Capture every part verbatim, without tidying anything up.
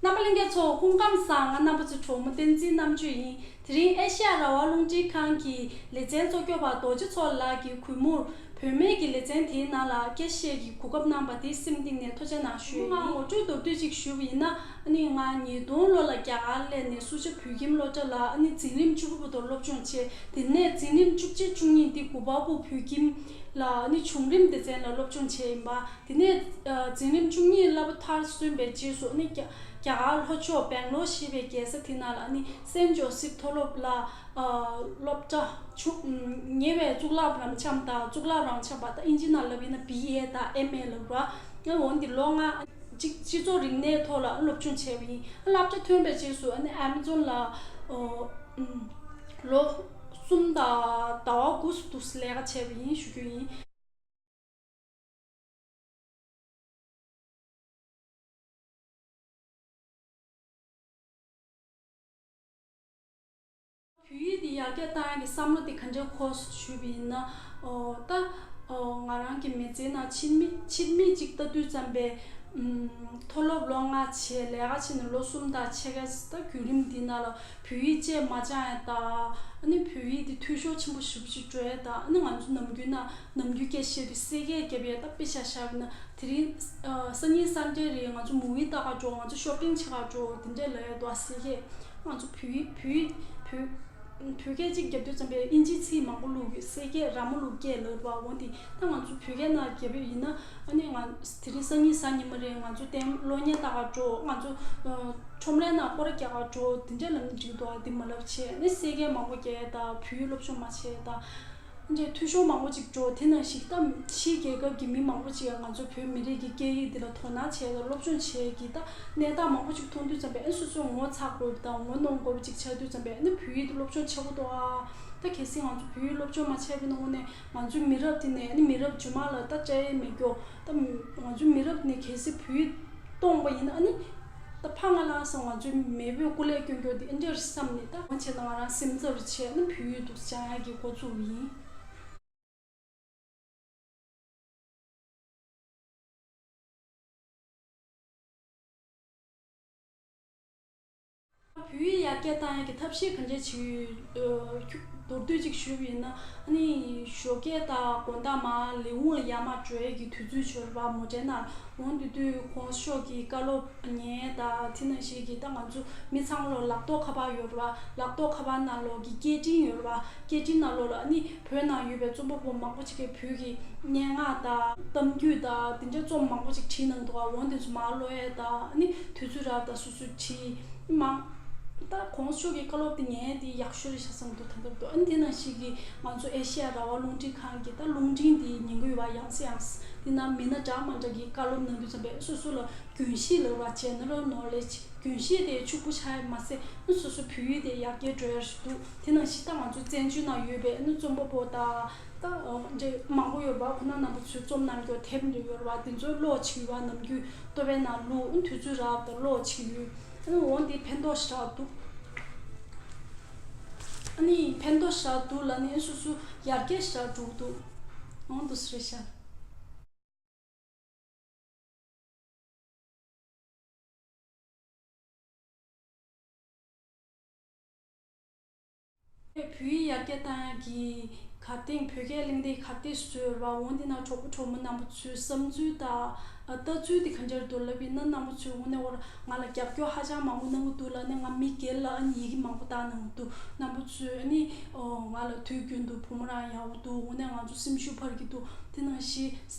རྣམ་པ་ལྷན་རྒྱས་ཚོ་སྐུ་ཁམས་བཟང་། ང་རྣམ་པ་ཚོའི་གྲོགས་མོ་བསྟན་འཛིན་རྣམ་དཔྱོད་ཡིན། དེ་རིང་ཨེ་ཤེ་ཡ་རང་དབང་རླུང་འཕྲིན་ཁང་གི་ལེ་ཚན་གཙོ་སྐྱོང་པ་རྡོ་རྗེ་མཚོ་ལགས་ཀྱིས་གུས་མོར་བུད་མེད་ཀྱི་ལེ་ཚན་དེའི་ནང་ལ་སྐད་ཆ་བཤད་ཀྱི་གོ་སྐབས་གནང་བ་དེ་སེམས་གཏིང་ནས་ཐུགས་རྗེ་གནང་ཞུ་ཡིན། ང་ངོ་སྤྲོད་མདོར་བསྡུས་ཅིག་ཞུ་བ་ཡིན་ན། ཨ་ནི་ང་ཉིས་སྟོང་ལོ་ལ་རྒྱ་གར་སླེབས་ནས་སུ་ཇཱ་བོད་ཁྱིམ་སློབ་གྲྭ་ལ་ཨ་ནི་འཛིན་རིམ་བཅུ་དགུ་བར་དུ་སློབ་སྦྱོང་བྱས། དེ་ནས་འཛིན་རིམ་བཅུ་གཅིག་བཅུ་གཉིས་འདི་གུ་པ་པུ་བོད་ཁྱིམ་ལ་ཨ་ནི་བྱུང་རིམ་སྡེ་ཚན་ལ་སློབ་སྦྱོང་བྱས་ཡིན་པ། དེ་ནས་ཨ་འཛིན་རིམ་བཅུ་གཉིས་བསླབ་པ་མཐར་སོན་པའི་རྗེས་སུ་ཨ་ནི་རྒྱ་རྒྱ་གར་ལྷོ་ཕྱོགས་སྦེང་ལོར་ཞེས་པའི་རྒྱལ་ས་དེ་ནང་ལ་ཨ་ནི་སེན་ཇོ་སིབ་མཐོ་སློབ་ལ་ཨ་སློབ་གྲྭ་ཆུང་ཉེ་བའི་གཙུག་ལག་རབ་འབྱམས་དང་། གཙུག་ལག་རབ་འབྱམས་པ་དང་ཨིན་ཇི་ནང་ལབ་ཡིན་ན་བི་ཨེ་དང་ཨེམ་ཨེ་ལབ་ར། ཨ་འོ་འདི་ལོ་ལྔ་གཅིག་སྤྱི་ཚོགས་རིག་གནས་ཐོག་ལ་སློབ་སྦྱོང་བྱས་པ་ཡིན། སློབ་གྲྭ་ཐོན་པའི་རྗེས་སུ་ཨ་ནི་ཨེ་མ་ཛོན་ལ་ཨོ་ཨམ་ལོ་གསུམ་དང་ཟླ་བ་དགུ་ཙམ་འདུག་ལས་ཀ་བྱས་པ་ཡིན་ཞུ་རྒྱུ་ཡིན། བོད་ཡིག་འདི་ཡར་རྒྱས་གཏང་ཡག་གི་བསམ་བློ་འདི་ག་འདྲ་འཁོར་སོང་ཞུས་པ་ཡིན་ན། ཨོ་ད་ཨོ་ང་རང་གི་མི་ཚེའི་ནང་ཕྱི་མིག་ཕྱི་མིག་ཅིག་ལྟ་དུས་ཙམ་པས། ཨམ་མཐོ་སློབ་ལོ་ལྔ་བྱས། ལས་ཀ་བྱས་ནས་ལོ་གསུམ་དང་ཕྱེད་ཀ་ད་བརྒྱུད་རིམ་འདི་ནང་ལ་བོད་ཡིག་བཅས་མ་སྦྱང་ཡག་དང་། ཨ་ནི་བོད་ཡིག་འདི་འཐུས་ཤོར་ཆེན་པོ་ཞེ་པོ་ཅིག་འགྲོ་ཡག་དང་། ཨ་ནི་ང་ཚོ་ནམ་རྒྱུན་ན་ནམ་རྒྱུན་སྐད་ཆ་བཤད་དུས་སེ་གས་རྒྱབ་ཡག་ད་དཔེ་ཆ་བཞག་ན། དེ་རིང་ཨ་སང་ཉིན་སན་ཌེ་རེད། ང་ཚོ་མུ་ཝི་ལྟ་ག་འགྲོ། ང་ཚོ་ཤོ་པིང་བྱེད་ག་འགྲོ། དེ་འདྲས་ལབ་ཡག་འདུག་ཨ། སེ་གས་ང་ཚོ་བོད་ཡིག་བོད་ཡིག་བོད་བོད་སྐད་ཅིག་རྒྱབ་དུས་ཙམ་པས་ཨིན་ཇིའི་ཚིག་མང་པོ་བླུགས་ཡོད། སེ་གས་ར་མ་བླུགས་སྐད་ལབ་པ། འོ་འདི་ད་ང་ཚོ་བོད་སྐད་ནང་རྒྱབ་པ་ཡིན་ན། ཨ་ནི་ང་དེ་རིང་སང་ཉིན་གཟའ་ཉི་མ་རེད། ང་ཚོ་ལྟད་གློག་བརྙན་ལྟ་ག་འགྲོ། ང་ཚོ་ཨ་ཁྲོམ་རའི་ནང་སྐོར་ར་རྒྱག་ག་འགྲོ། དེ་འདྲས་ལབ་ན་འགྲིག་འདུག་ཨ། འདི་མ་ལབ་བྱས། ཨ་ནི་སེ་གས་མང་པོ་རྒྱག་ཡག་དང་། བོད་ཡིག་སློབ་སྦྱོང་མ་བྱས་ཡག་དང་། འདྲའི་འཐུས་ཤོར་མང་པོ་ཅིག་འགྲོ། དེ་ནང་བཞིན་ད་ཕྱིའི་རྒྱལ་ཁབ་ཀྱི་མི་མང་པོ་ཅིག་ང་ཚོ་བོད་མི་རིགས་ཀྱི་སྐད་ཡིག་འདི་ལ་དོ་སྣང་བྱས་དང་སློབ་སྦྱོང་བྱས་ཀྱི་ད་གནས་སྟངས་མང་པོ་ཅིག་མཐོང་དུས་ཙམ་པས། ཨ་སོ་སོས་ངོ་ཚ་དགོས་པ་དང་ངོ་གནོང་དགོས་པ་ཅིག་ཆགས་དུས་ཙམ་པས། ཨ་ནི་བོད་ཡིག་འདི་སློབ་སྦྱོང་བྱེད་དགོས་འདུག་ཨ། ད་གལ་སྲིད་ང་ཚོ་བོད་ཡིག་སློབ་སྦྱོང་མ་བྱས་པ་ཡིན་ན་དངོས་གནས་ང་ཚོའི་མི་རབས་འདི་ནས། ཨ་ནི་མི་རབས་རྗེས་མ་ལ་ད་བཅའ་ཡག་མེད་རྒྱུ། ད་ང་ཚོའི་མི་རབས་འདི་ནས་གལ་སྲིད་བོད་ཡིག་སྟོངས་པ་ཡིན་ན། ཨ་ནི་ད་ཕར་ང་ལ་སོང་ང་ཚོའི་མེས་པོས་སྐུ་ལས་བསྐྱོན་རྒྱུ་དེ་ཨེ་འདྲ་བསམ་ནས། ད་མང་ཆེ་ན་ང་རང་སེམས་འཚབ་རེ་བྱས་ནས་བོད་ཡིག་འདུག་སྦྱང་ཡག་གི་འགོ་བཙུགས་པ་ཡིན། བོད་ཡིག་ཡར་རྒྱས་གཏང་ཡག་གི་ཐབས་ཤེས་ག་འདྲས་བྱེད་ཀྱི་ཡོད། མདོར་བསྡུས་ཅིག་ཞུ་བ་ཡིན་ན། ཨ་ནི་ཞོགས་ཀས་དང་དགོང་དག་མར་ལས་ཁུངས་ལ་ཡར་མར་འགྲོ་ཡག་གི་དུས་ཚོད་ཡོད་རེད་པ། མོ་ཊའི་ནང་འོང་དུས་དུས་གོང་ས་མཆོག་གི་བཀའ་སློབ་ཉན་དང་། དེ་ནང་བཞིན་གྱི་ད་ང་ཚོ་མི་ཚང་མ་ལོ་ལག་ཐོགས་ཁ་པར་ཡོད་རེད་པ། ལག་ཐོགས་ཁ་པར་ནང་ལོགས་ཀྱི་སྐད་འཕྲིན་ཡོད་རེད་པ། སྐད་འཕྲིན་ནང་ལོགས་ལ་ཨ་ནི་བོད་ནང་ཡོད་པའི་རྩོམ་པ་པོ་མང་པོ་ཅིག་གིས་བོད་ཀྱི་སྙན་ངག་དང་གཏམ་རྒྱུད་དང་དེ་འདྲའི་རྩོམ་མང་པོ་ཅིག་བྲིས་གནང་འདུག་ག་འོ་དེ་ཚོ་མར་ཀློག་ཡག་དང་། ཨ་ནི་དུས་ཚོད་རག་དང་སོ་སོས་བྲིས་མང་། ད་གོང་ས་མཆོག་གི་བཀའ་སློབ་དེ་ཉན་དེ་ཡག་ཤོས་རེད་ཤག་བསམ་འདུག་ད་ལྟ་དུ། ཨ་ནི་དེ་ནང་བཞིན་གྱི་ང་ཚོ་ཨེ་ཤེ་ཡ་རང་དབང་རླུང་འཕྲིན་ཁང་གི་ད་རླུང་འཕྲིན་དེ་ཉན་གྱི་ཡོད་པ། ཡང་སེ་ཡང་སེ་དེ་ནང་མི་སྣ་འདྲ་མ་འདྲ་གིས་བཀའ་སློབ་གནང་དུས་ཙམ་པས་སོ་སོ་ལ་རྒྱུན་ཤེས་ལབ་པ། ཇེ་ནེ་རལ་ནོ་ལེཇ། རྒྱུན་ཤེས་དེ་ཕྱུག་པོ་ཆགས་ཡག་མ་ཟད། ཨ་སོ་སོ་བོད་ཡིག་དེ་ཡར་རྒྱས་འགྲོ་ཡག་རེད་འདུག་དེ་ནང་བཞིན་ད་ང་ཚོ་བཙན་བྱོལ་ནང་ཡོད་པའི་ཨ་ནི་རྩོམ་པ་པོ་དང་ད་འདྲ་མང་པོ་ཡོད་པ། ཁོང་རྣམ་པ་ཚོས་རྩོམ་གནང་རྒྱུ་དེབ་འདྲ་ཡོད་པ། དེ་ཚོ་ཀློག་བྱེད་ཀྱི་ཡོད་པ། ནམ་རྒྱུན་ལྟོ་ཕད་ནང་བླུགས། ཨ་དུས་ཚོད་རག་དང་ཀློག་བྱེད་ཀྱི་ཡོད། ཨ་ནི་འོ་འདི་ཕན་ཐོགས་ཞེ་དྲག་འདུག་ཨ་ནི་ཕན་ཐོགས་ཞེ་དྲག་འདུག་ལབ་ནས་སོ་སོ་ཡར་རྒྱས་ཞེ་དྲག་འགྲོ་གི་འདུག་འོ་འདུག་སེ་རེད་ཤག་བོད་ཡིག་ཡར་རྒྱས་གཏང་ཡག་གི་གར་སྟེགས། བོད་སྐད་གླེང་སྟེགས་གར་སྟེགས་བཟོས་པ། འོ་འདི་ནང་གྲོགས་པོ་གྲོགས་མོ་རྣམ་པ་ཚོའི་བསམ་ཚུལ་དང་ལྟ་ཚུལ་དེ་ག་འདྲ་འདུག་ལབ་ཡིན་ན། རྣམ་པ་ཚོས་དངོས་གནས་ཁོ་རང་ང་ལ་རྒྱབ་སྐྱོར་ཧ་ཅང་མང་པོ་གནང་གི་འདུག་ལབ་ནས། ང་མི་སྒེར་ལ་ཨ་ནི་ཡི་གེ་མང་པོ་བཏང་གནང་གི་འདུག་རྣམ་པ་ཚོས་ཨ་ནི་ང་ལ་དུས་རྒྱུན་དུ་བུ་མོ་རང་ཡག་པོ་འདུག་དངོས་གནས་ང་ཚོ་སེམས་ཤུགས་འཕར་གྱི་འདུག་དེ་ནང་བཞིན་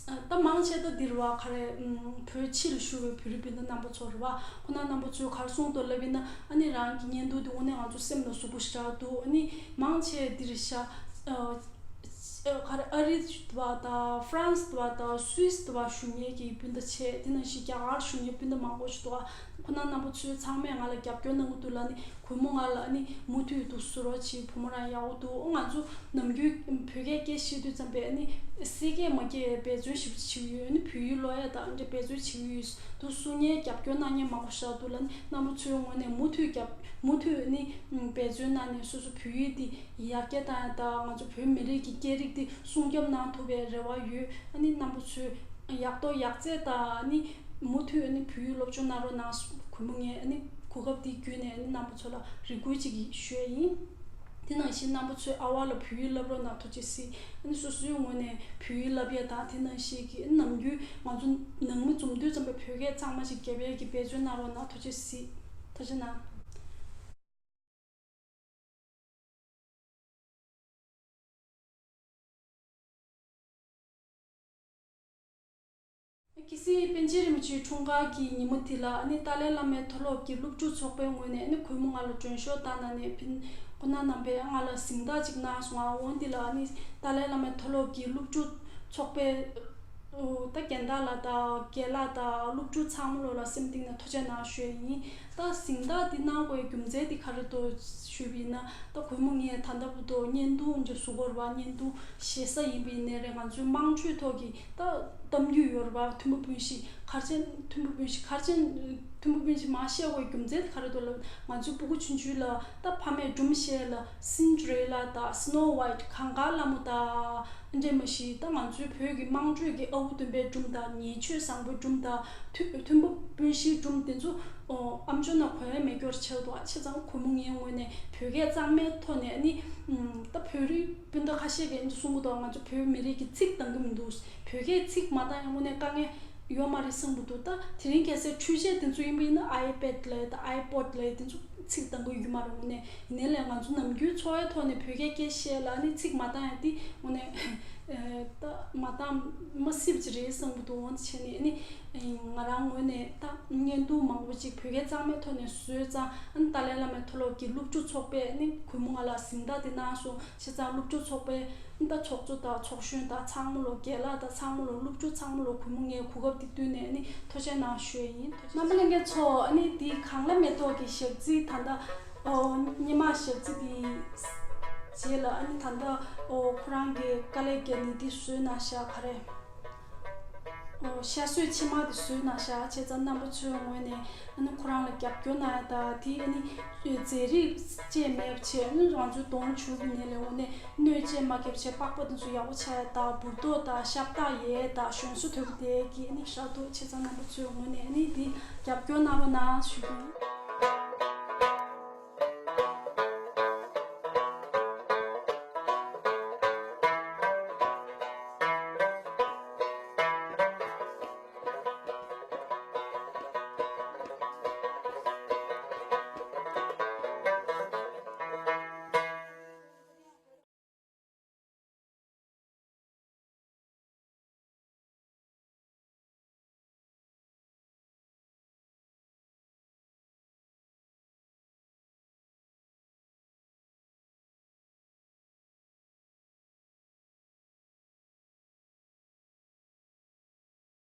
ད་མང་ཆེ་ད་འདིར་བ་ག་རེ་བོད་ཕྱི་ལ་བཞུགས་པའི་བོད་རིགས་སྤུན་ཟླ་རྣམ་པ་ཚོ་རེད་བ། ཁོང་རྣམ་པ་ཚོས་ག་རེ་གསུངས་འདུག་ལབ་ཡིན་ན། ཨ་ནི་རང་གི་བརྙན་ཐུང་འདི་དངོས་གནས་ང་ཚོ་སེམས་ལ་ཟུག་པོ་ཞེ་དྲག་འདུག་ཨ་ནི་མང་ཆེ་འདིར་ཤ་ག་རེ་ཨ་རི་བ་དང་ཧྥ་རན་སི་བ་དང་སུད་སི་བ་བཞུགས་མཁན་གྱི་སྤུན་ཟླ་བྱས། དེ་ནང་བཞིན་རྒྱ་གར་བཞུགས་མཁན་སྤུན་ཟླ་མང་པོ་ཞིག་འདུག་ཁོང་རྣམ་རྣམ་པ་ཚོས་ཚང་མས་ང་ལ་རྒྱབ་སྐྱོར་གནང་གི་འདུག་ལབ་ནི། གུས་མོ་ང་ལ་ཨ་ནི་མུ་མཐུད་དུ་བཟོ་རོགས་བྱེད། བུ་མོ་རང་ཡག་པོ་འདུག་ང་ཚོ་ནམ་རྒྱུན་བོད་སྐད་སྐད་བཤད་དུས་ཙམ་པས་ཨ་ནི་སེ་གས་མ་སྐྱེས་འབད་བརྩོན་ཞིབ་བྱེད་ཀྱི་ཡོད། ཨ་ནི་བོད་ཡིག་ཀློག་ཡག་དང་འདྲ་འབད་བརྩོན་བྱེད་ཀྱི་ཡོད་འདུག་གསུང་མཁན་རྒྱབ་སྐྱོར་གནང་མཁན་མང་པོ་ཞིག་འདུག་ལབ་ནི། རྣམ་པ་ཚོས་ངོས་ནས་མུ་མཐུད་རྒྱབ་མུ་མཐུད་ཨ་ནི་འབད་བརྩོན་གནང་ནས་སོ་སོ་བོད་ཡིག་འདི་ཡར་རྒྱས་བཏང་ཡག་དང་། ང་ཚོ་བོད་མི་རིགས་ཀྱི་སྐད་རིགས་འདི་སྲུང་སྐྱོབ་གནང་ཐུབ་པའི་རེ་བ་ཡོད། ཨ་ནི་རྣམ་པ་ཚོས་ཡག་ཐོག་ཡག་བརྩེགས་དང་། ཨ་ནི་མུ་མཐུད་ཨ་ནི་བོད་ཡིག་སློབ་སྦྱོང་གནང་རོགས་གནང་། གུས་མོ་ངས་ཨ་ནི་གོ་སྐབས་འདི་བརྒྱུད་ནས་ཨ་ནི་རྣམ་པ་ཚོ་ལ་རེ་སྐུལ་ཅིག་ཞུ་ཡ་ཡིན། དེ་ནང་བཞིན་རྣམ་པ་ཚོས་ཨ་ཝ་ལ་བོད་ཡིག་བསླབ་རོགས་གནང་། ཐུགས་རྗེ་གཟིགས། ཨ་ནི་སོ་སོའི་ངོས་ནས་བོད་ཡིག་བསླབ་ཡ་དང་། དེ་ནང་བཞིན་གྱི་ཨ་ནི་ནམ་རྒྱུན་ང་ཚོ་ནང་མི་འཛོམས་དུས་ཙམ་པའི་བོད་སྐད་གཙང་མ་ཞིག་རྒྱབ་ཡ་གི་འབད་བརྩོན་གནང་རོགས་གནང་། ཐུགས་རྗེ་གཟིགས། ཐུགས་རྗེ་གནང་། ཁྱེད་སྲིད་པཎ་ཆེན་རིན་པོ་ཆེའི་འཁྲུངས་སྐར་གྱི་ཉིན་མོ་དེ་ལ་ཨ་ནི་ཏཱ་ལའི་བླ་མའི་མཐོ་སློབ་ཀྱི་སློབ་ཕྲུག་ཚོགས་པའི་ངོས་ནས་ཨ་ནི་གུས་མོ་ང་ལ་མགྲོན་ཤོག་བཏང་གནང་ནས་ཕིན་ཁོ་ན་རྣམ་པས་ང་ལ་གཟེངས་རྟགས་ཅིག་གནང་སོང་ང་། འོན་ཏེ་ལ་ཨ་ནི་ཏཱ་ལའི་བླ་མའི་མཐོ་སློབ་ཀྱི་སློབ་ཕྲུག་ཚོགས་པའི་ད་རྒན་བདག་ལགས་དང་རྒན་ལགས་དང་སློབ་ཕྲུག་ཚང་མ་ལོ་ལ་སེམས་གཏིང་ནས་ཐུགས་རྗེ་གནང་ཞུ་ཡ་ཡིན། ད་གཟེངས་རྟགས་འདི་གནང་དགོས་རྒྱུ་མཚན་འདི་ག་རེ་འདུག་ཞུས་པ་ཡིན་ན། ད་གུས་མོ་ངས་ད་ལྟ་བར་དུ་བརྙན་ཐུང་འདི་བཟོ་དགོས་རེད་པ། བརྙན་ཐུང་ཞེ་ས་ཡིན་པ་ཡིན་ནའི་རེད། ང་ཚོའི་དམངས་ཁྲོད་ཐོག་གི་ད་གཏམ་རྒྱུད་ཡོད་རེད་པ། མཐུན་པ་སྤུན་བཞི་གར་ཆེན། མཐུན་པ་སྤུན་བཞི་གར་ཆེན། མཐུན་པ་སྤུན་བཞི་མར་བཤད་དགོས་རྒྱུ་མཚན་དེ་ག་རེ་འདུག་ལབ། ང་ཚོའི་སྤུ་གུ་ཆུང་ཆུང་ལ་ད་ཕ་མས་སྒྲུང་བཤད་ལ། སིན་ཌི་རེ་ལ་དང་སི་ནོ་ཝའིཊ། གངས་དཀར་ལྷ་མོ་དང་། འདྲེ་མ་ཤི། ད་ང་ཚོའི་བོད་ཀྱི་དམངས་ཁྲོད་ཀྱི་ཨ་ཁུ་སྟོན་པའི་སྒྲུང་དང་། ཉེས་སྤྱོད་བཟང་པོའི་སྒྲུང་དང་། མཐུན་མཐུན་པ་སྤུན་བཞིའི་སྒྲུང་དེ་ཚོ་ཨོ་ཨམ་ཅོག་ནང་གོ་ཡ་མེད་སྐྱོར་ཆགས་འདུག་ཨ་བྱས་ཙང་གུས་མོ་ངའི་ངོས་ནས་བོད་སྐད་གཙང་མའི་ཐོག་ནས་ཨ་ནི་ད་བོད་རིགས་སྤུན་ཟླ་ཁ་ཤས་ཀྱིས་ཨ་ནི་གསུང་གི་འདུག་ང་ཚོ་བོད་མི་རིགས་ཀྱི་ཚིག་འདང་གི་མི་འདུག་བོད་སྐད་ཚིག་མ་འདང་ཡ་དངོས་གནས་དཀའ་ངལ་ཡོད་མ་རེད་བསམ་གྱི་འདུག་ད་དེ་རིང་ཁ་སང་འཕྲུལ་ཆས་དེ་ཚོ་ཡིན་པ་ཡིན་ན། ཨའི་པེཌ་ལབ་ཡ་དང་ཨའི་པོཌ་ལབ་ཡ་དེ་ཚོ་ཚིག་འདང་གི་ཡོད་མ་རེད། དངོས་གནས་ཡིན་ནའི་ལས་ང་ཚོ་ནམ་རྒྱུན་འཚོ་བའི་ཐོག་ནས་བོད་སྐད་སྐད་བཤད་ལ་ནི་ཚིག་མ་འདང་ཡ་དེ་དངོས་གནས་ད་མ་འདང་མ་སྲིད་པ་ཅིག་རེད་བསམ་གྱི་འདུག་འོ་དེ་བྱས་ནས་ནི་ང་རང་ངོས་ནས་ད་བརྙན་ཐུང་མང་པོ་ཅིག་བོད་སྐད་གཙང་མའི་ཐོག་ནས་བཟོས་ཙང་། ཨ་ནི་ཏཱ་ལའི་བླ་མའི་མཐོ་སློབ་ཀྱི་སློབ་ཕྲུག་ཚོགས་པས་ནི་གུས་མོ་ང་ལ་གཟེངས་རྟགས་དེ་གནང་སོང་། བྱས་ཙང་སློབ་ཕྲུག་ཚོགས་པའི་ད་ཚོགས་གཙོ་དང་ཚོགས་གཞོན་དང་ཚང་མ་ལོ། རྒན་ལགས་དང་ཚང་མ་ལོ། སློབ་ཕྲུག་ཚང་མ་ལོ་གུས་མོ་ངས་གོ་སྐབས་འདི་བསྟུན་ནས་ནི་ཐུགས་རྗེ་གནང་ཞུ་ཡ་ཡིན། རྣམ་པ་ལྷན་རྒྱས་ཚོ། ཨ་ནི་འདི་གངས་ལྷ་མེ་ཏོག་གི་ཞག་རྩི་ད་ལྟ་ཨོ་སྔོན་མ་ཞག་རྩི་འདི་རྗེས་ལ་ཨ་ནི་ད་ལྟ་ཨོ་ཁོ་རང་གི་དཀའ་ལས་བརྒྱབ་ནས་འདི་བཟོས་གནང་ཤག་ག་རེ། ཨོ་ཤ་གསོད་ཕྱེ་མར་དེ་བཟོས་གནང་ཤག་བྱས་ཙང་རྣམ་པ་ཚོའི་ངོས་ནས་ཨ་ནི་ཁོ་རང་ལ་རྒྱབ་སྐྱོར་གནང་ཡ་དང་། དེ་ཨ་ནི་རྫས་རིགས་བཅས་མེད་པ་བྱས། ཨ་ནི་ང་ཚོའི་དོང་བྱུག་ནས་ལས་འོ་ནས་སྣོད་བཅས་མ་བརྒྱབ་བྱས། པགས་པ་དེ་ཚོ་ཡག་པོ་ཆགས་ཡ་དང་། འབུར་ཏོག་དང་ཤ་སྟག་ཡས་དང་གཞོན་སོ་དོད་པོ་དེ་གི་ཨ་ནི་ཤ་ཏོག་བྱས་ཙང་རྣམ་པ་ཚོའི་ངོས་ནས་ཨ་ནི་དེ་རྒྱབ་སྐྱོར་གནང་རོགས་གནང་ཞུ་གི་ཡིན།